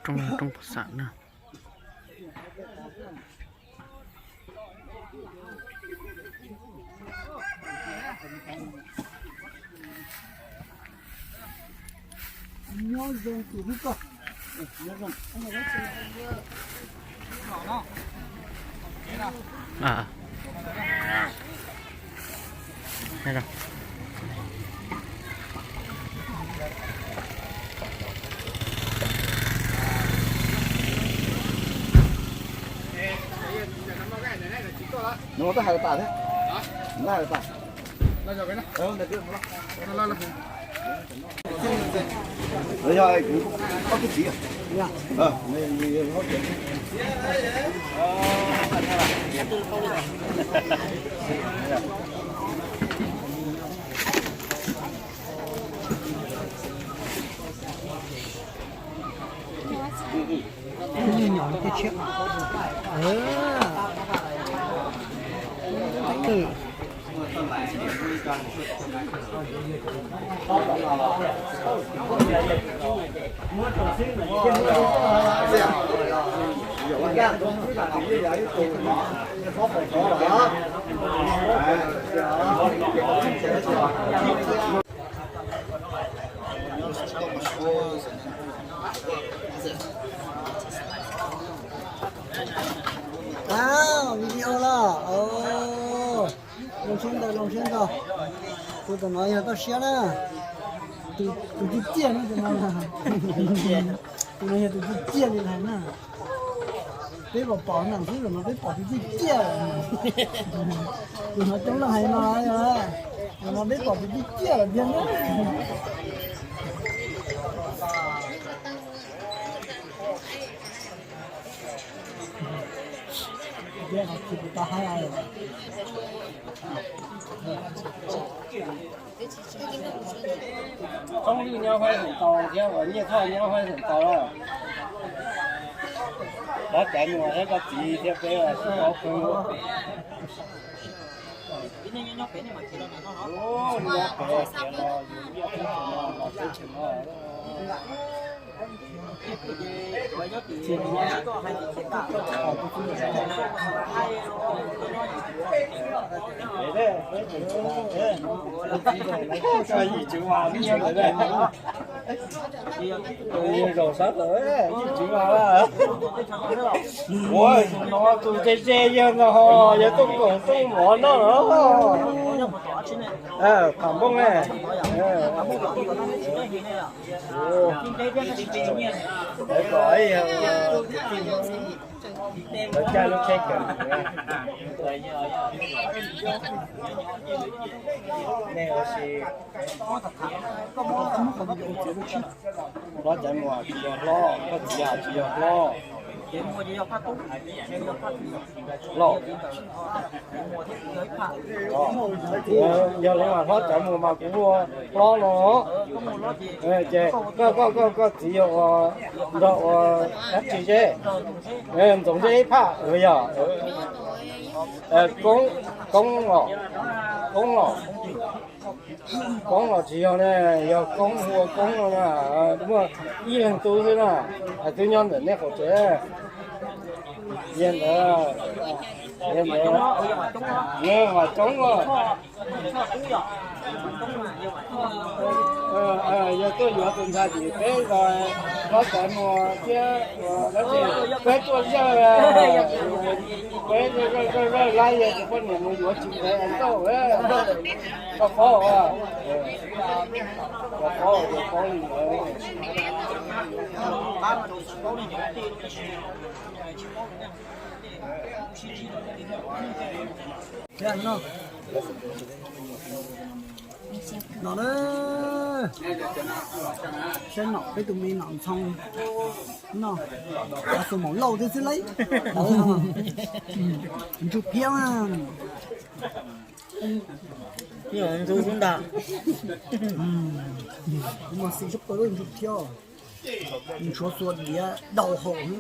Roob, roob pov xam na. Nws muaj tab hais tas thiab. Nws hais tas. Video los, zoo siab ntau, zoo siab ntau. Tus, tus no yog toj siab na. Tus, tus ciaj ciaj no, tus no, tus no yog tus ciaj ciaj li lawm na. Peb pom pom na xwb, tus no peb pom tus ciaj ciaj lawm. Tus no coob leej hais no, tus no peb pom tus ciaj ciaj lawm tiag na. Txooj Lwj nyob Huaib Xeem Tau thiab uas Nyiaj Thoj nyob Huaib Xeem Tau lawm. Pov Caiv Muas thiab koj txiv thiab peb sib paub kawg. Nyob pem khiav los, yus nyob pem khiav los. Yim tswv mas, yim tswv mas. Ua, no tus ze ze yawg no ho yog tuaj koom tuaj mov noj los. Qham Npoob ne. Lawv kom ib yog lawv caj lub tsheb kawm. Nej ua si. Hlob Caiv Muas tsis yog hlob, koj txiv hais tsis yog hlob. Loj. Yog li mas hlob Caiv Muas mas kuv hu hlob no. Ces koj, koj, koj, koj txiv yog ua nrog ua dab tsi seb? Ntxoov Zeb ib phaj los yog? Koob, Koob los, Koob los. Koob los tsis yog ne, yog Koob hu ua Koob no na, muaj ib leeg tub xwb na, twb nyob ntawm nej qaum tsev. Yog ntawd, yog ntawd, Vam Coob los. Yog tuaj yuav tus ntxhais tim peb nkaus, hlob Caiv Muas thiab dab tsi, peb tuaj zawj, peb zawj zawj lawm yog tus poj niam mus yuav tsis ntev ntau, koj paub, koj paub, koj paub li ntawd. No na, saib nom peb tus me nom ntxhoo no, xus maum lauj twb xwb lauj. Ntsuj phiab, ntsuj xwb ntag. Kuv mas xis sab plaws ntsuj phiab, ntshuav xuas diav daus haum.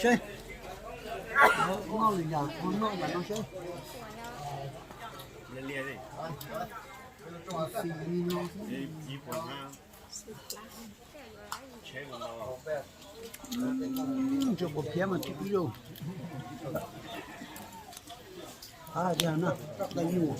Seb, noj lwm yam, noj yam no seb. Tsis quav phiab mas tsis ib lus. Qab hais tias no, lawv yus.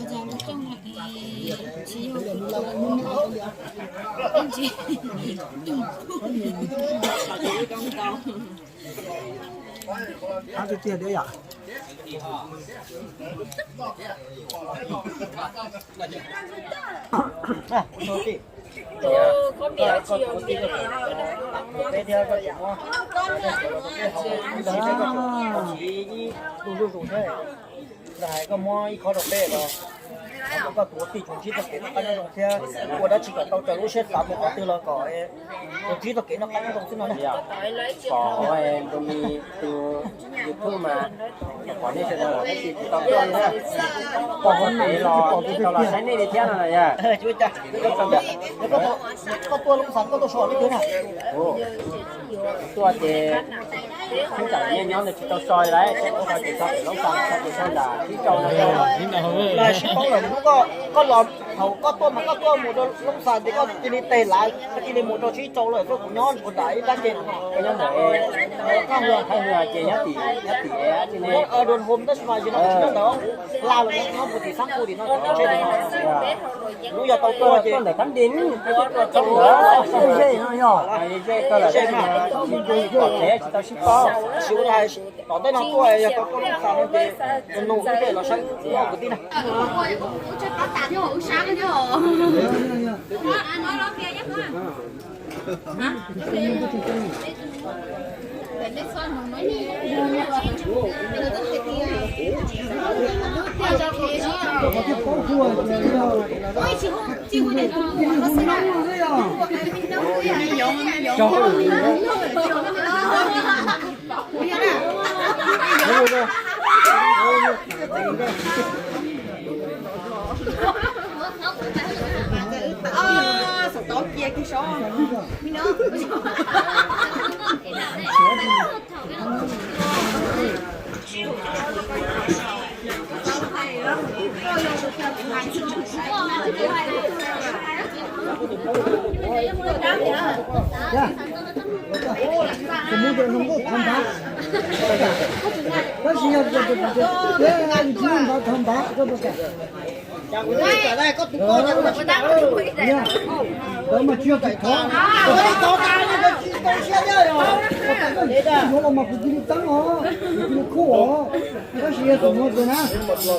Qab tiag tiag thiab yom. Ntawd hais koj muab ib khob rau peb los, koj tuav tij tsoom tsib txoj kev noj qab nyob zoo thiab ua dab tsi kom tau raws lub siab xav mus qhov twg los kom tsoom tsib txoj kev noj qab nyob zoo xwb no na. Pom tus YouTube mas pom nej sawv daws los tsis tau tuaj li na, pom kev los tsis tau los saib nej li thiab no na yog. Koj tuaj Loob Xas koj tuaj so li twg na? Tuaj ces tub tsam nyiaj nyob nws tsis tau so li, ces so pem Loob Xas so pem so nram Tsib Rau no. Los sib paub lawm hnub koj los, thaum koj tuaj mas koj tuaj mus rau Loob Xas ces koj cia li tes lav, koj cia li mus rau Tsib Rau lawm, tuaj kuv nyob kuv nram ib plab ke. Koj nyob ntawd, koj hu Thaib Hwj ces nyob tim, nyob tim Dua Hom tab sis mas yus no tsis nyob ntawd, hla los nyob puag tim Xab Kuj tim no, hnub yog tau tuaj ces ntawm Thab Nti, ze no yog, ze kawg lawm, tsis tau sib paub. Tom ntej no tuaj yog tau tuaj Loob Xas no ces nug nug tej los saib kwv tij na. Tus muaj tus hluas nkauj thov npav, tab sis yog tus, tus, tus, tus tsis muaj npav thov npav. Ntawd mas tsis yog tus thov, yuav los mas kuv cia li teeb os, kuv cia li khuj os. Tab sis yog tus muaj tus na,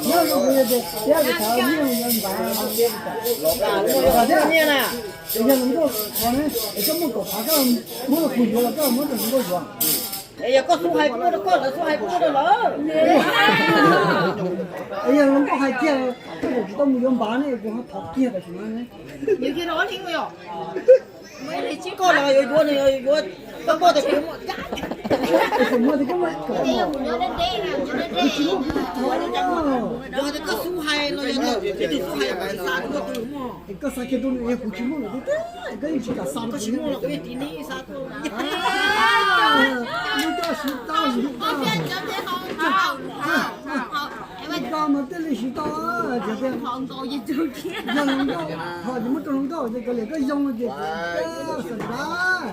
nyob zoo kuv yog tias tiab kuv thov yeej yog npav. Yog hluas nkauj thov ne, es koj muaj kaum phav koj muab rau hluas nkauj yuav. Es yog koj xub hais kuv muab rau koj, lawv xub hais kuv muab rau lawv. Es yog hluas nkauj hais kiag, koj tsis tau mus yuav npav ne, kuv ho thov kiag tam sim no ne. Koj los yuav yuav nws yuav, koj poj tias kuv muaj, kuv tsis muaj, kuv tsis muaj, kuv tsis muaj. Yog tias koj xub hais los yog tias tus xub hais tsis xa kuv tus muaj. Es koj xa kiag rau nws, kuv tsis muaj lawm tiag, koj yeej tsis kam xa rau kuv. Koj tsis muaj los kuv yeej ris neb xa tuaj. Neb koj siv tau siv tau. Tau mas thiaj li siv tau, yog hluas nkauj, ho tsis muab rau hluas nkauj ces kav liam koj zoo ces xav nrad.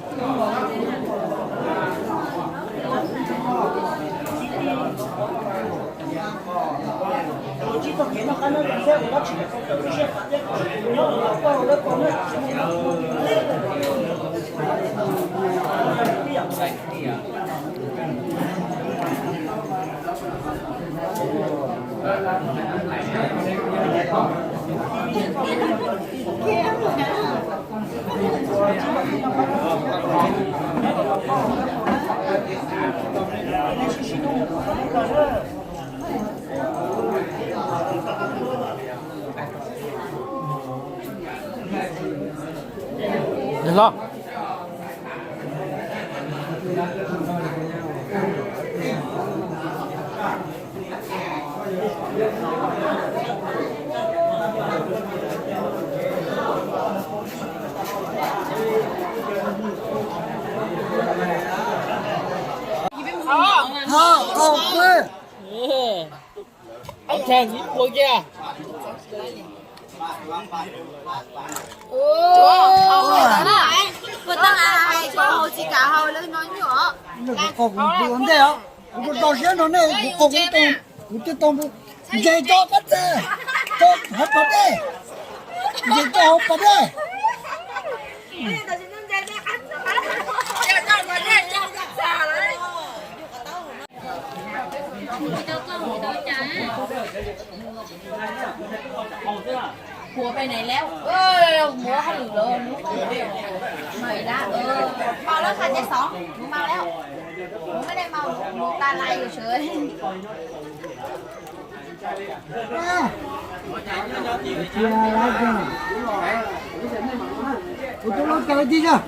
Los. Ov, tshee ib puas kiag. Ua ntej os, kuv rau siab no nej, kuv qau kuv tau, kuv twb tau nce tso qab txaj, tso hauv pas dej, nce tso hauv pas dej. Ua pe nais lawm, muab hauj lwm lawm, mus ib lab, mus lab, hais tias xov, mus mus lawm, mus me dej mus, mus tas lais lawm sawv. Kuv tus lub kawg tig zog.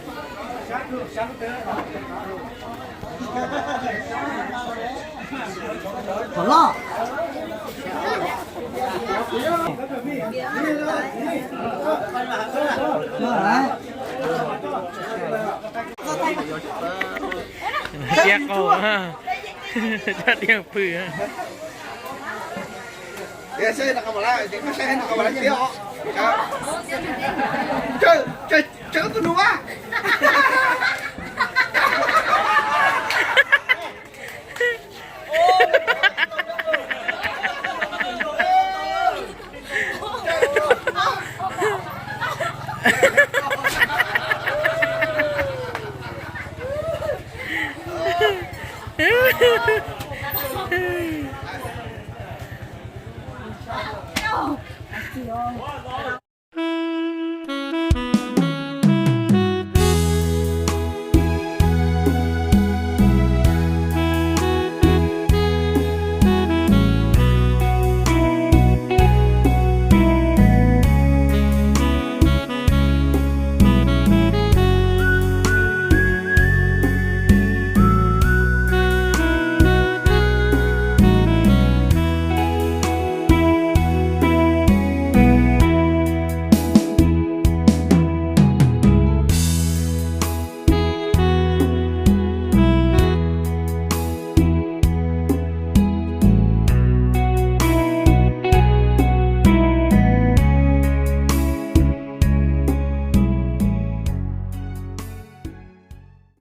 Kom loj. Diab qaug, sab diab pw.